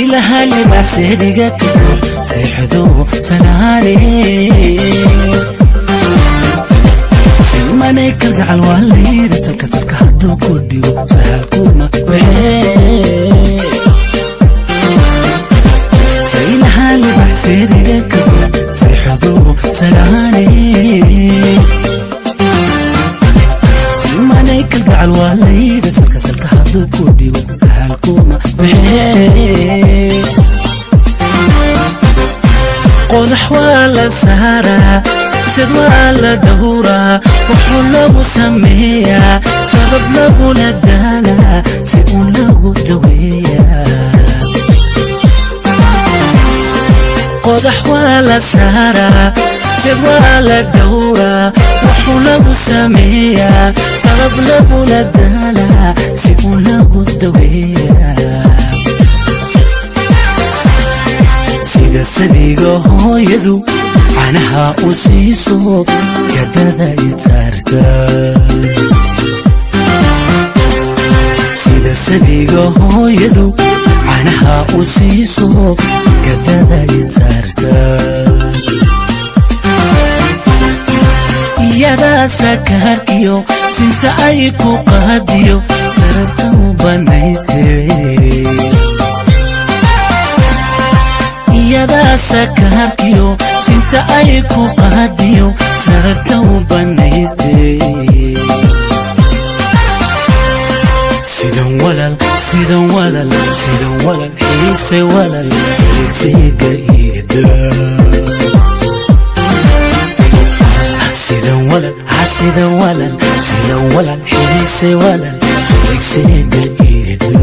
Ilaha libaxsediga kabuux seexdo salaane. Simanay kalgacal waa layidhi, salka salka hadduu ku dhigo sahalkuma baxee. Saylaha libaxsediga kabuux seexdo salaane. Simanay kalgacal waa layidhi, salka salka hadduu ku dhigo sahalkuma baxee. Qodax waa la saaraa, sad waa la dhowraa, wuxuu lagu sameeyaa sabab lagula daalaa si uu lagu daweeyaa. Qodax waa la saaraa, sad waa la dhowraa, wuxuu lagu sameeyaa sabab lagula daalaa si uu lagu daweeyaa. Sida sabiga hooyadu canaha u siiso gadada isaarsa, sida sabiga hooyadu canaha u siiso gadada isaarsa. Iyadaa sakaarkiyo sinta ay ku qaadiyo sararta u banayse, iyadaa sakaarkiyo sinta ay ku qaadiyo sararta u banayse. Sidan walal, sidan walal, sidan walal xiise walal seegseega iida. Sidan walal ha, sidan walal, sidan walal xiise walal seegseega iida.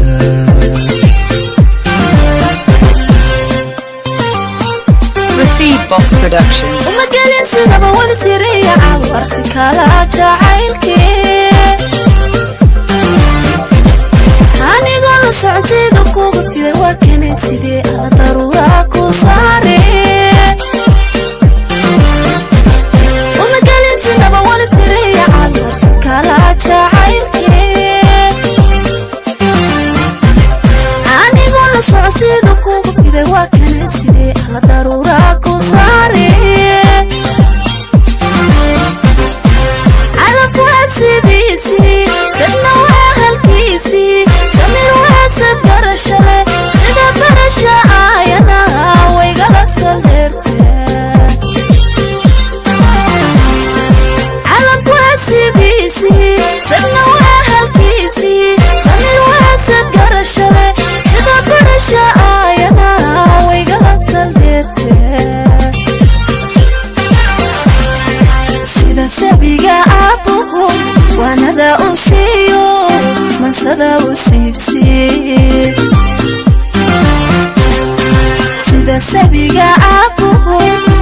Rafid Boss Production. Uma gelin sinaba wali siriya cawarsi kala jacaylkii anigoo la socodsiida kuga fiday waa keenay sidee ala daruura ku saare. Uma gelin sinaba wali siriya cawarsi kala jacaylkii anigoo la socodsiida kuga fiday waa keenay sidee ala daruura ku saare. Calaf waa sidiisii, sadna waa halkiisii, samir waa sad garashale sida barasha aayana waygala saldheerte. Calaf waa sidiisii, sadna waa halkiisii, samir waa sad garashale sida barasha aayana waygala saldheerte. Sida sabiga aabbuhu waanada u siiyo mansada u siibsiiye, sida sabiga aabbuhu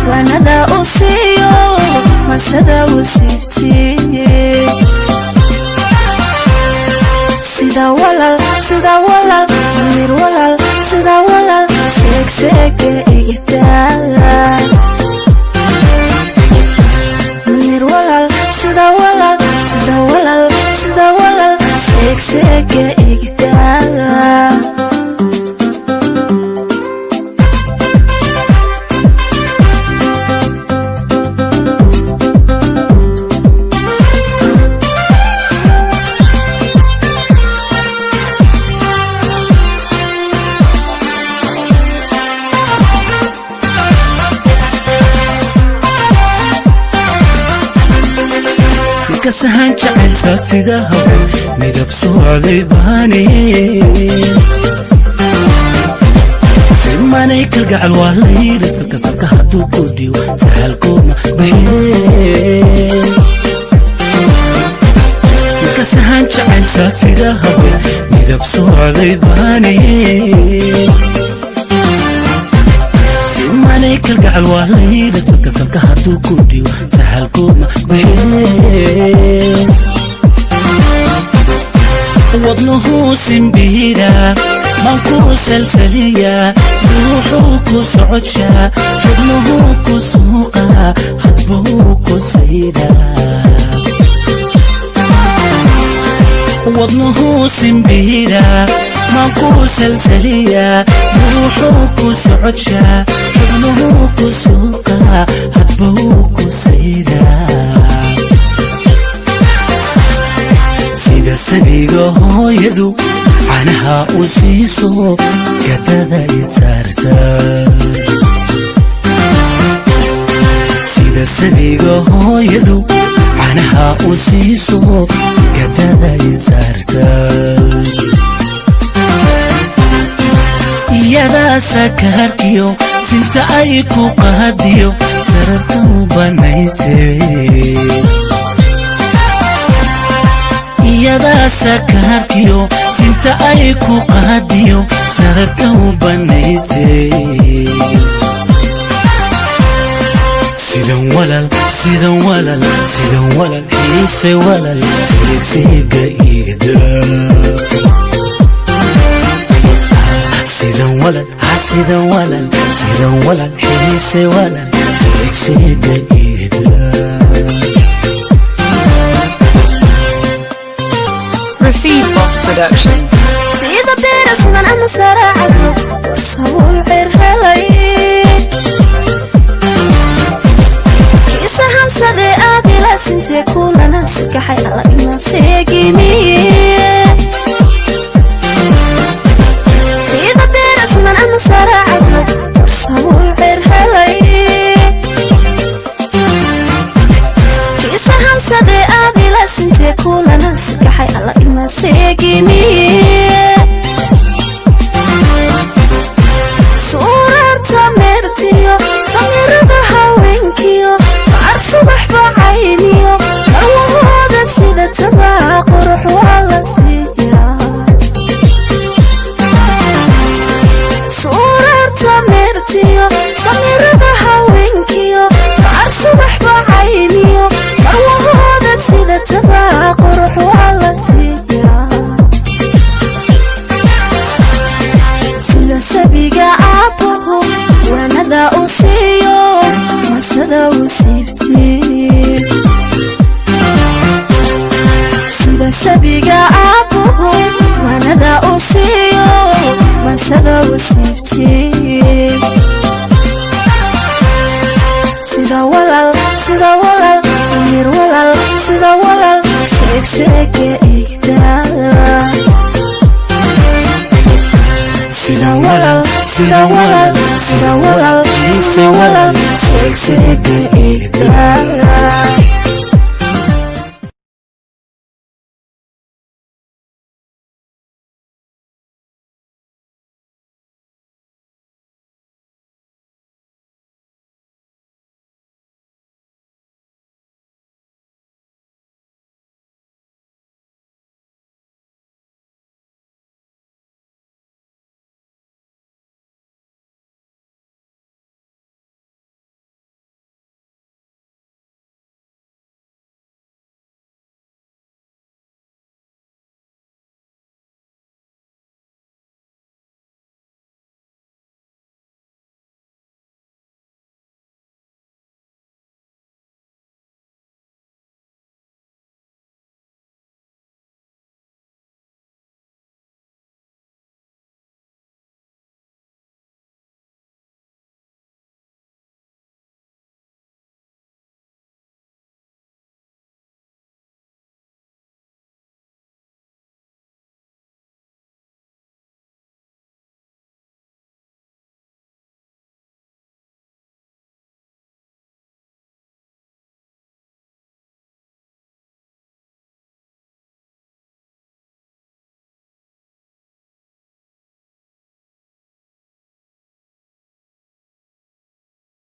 waanada u siiyo mansada u siibsiiye. Sida walal, sida walal mir walal, sida walal seegseega igtaa mir walal, sida walal, sida walal, sida walal seegseega igtaa. Markasahan jecel saafida hawen midab socday baane. Simanay kalgacal waa layidhi, salka salka hadduu ku dhigo sahalkuma baxee. Markasahan jecel saafida hawen midab socday baane. Simanay kalgacal waa layidhi, salka salka hadduu ku dhigo sahalkuma baxee. Wadnuhu simbiira mankuu salsaliyaa, ruuxuu ku socodshaa, xubnuhu ku suuqaa, hadbuu ku saydaa. Wadnuhu simbiira Mankuu salsaliyaa, ruuxuu ku socodshaa, xubnuhuu ku suuqaa, hadba wuu ku saydaa. Sida sabiga hooyadu canaha u siiso, gadada isaarsaar. Sida sabiga hooyadu canaha u siiso, gadada isaarsaar. Iyadaa sakaarkiyo sinta ay ku qaadiyo, sararta u banayse. Iyadaa sakaarkiyo sinta ay ku qaadiyo, sararta u banayse. Sidan walal, sidan walal, sidan walal xiise walal, seegseega igda. Sidan walal, sidan walal, sidan walal xiise walal, seegseega igda. Rafid Boss Production. Sida beera siman ama saraacado, war sabuul cer helay, kiisa hansadee aad ila sintee kulana sikaxay, alla ima seeginiye. Sida beera siman ama saraacado, war sabuul cer helay, kiisa hansadee aad ila sintee kulana sikaxay, alla ima seeginiye. Suurarta meertiyo samirada haweenkiyo, macar subax bacayniyo, marwahooda sida tabaa qurux waa la siiyaa. Suurarta meertiyo samirada haweenkiyo, macar subax bacayniyo, marwahooda sida tabaa qurux waa la siiyaa. Sida sabiga aabbuhu waanada u siiyo, masada u siibsiiy. Sida sabiga aabbuhu waanada u siiyo, masada u siibsiiy. Sida walal, sida walal mir walal, sida walal seegseega igdaa. Sida walal, sida walal, sida walal xiise walal, seegseega igdaa.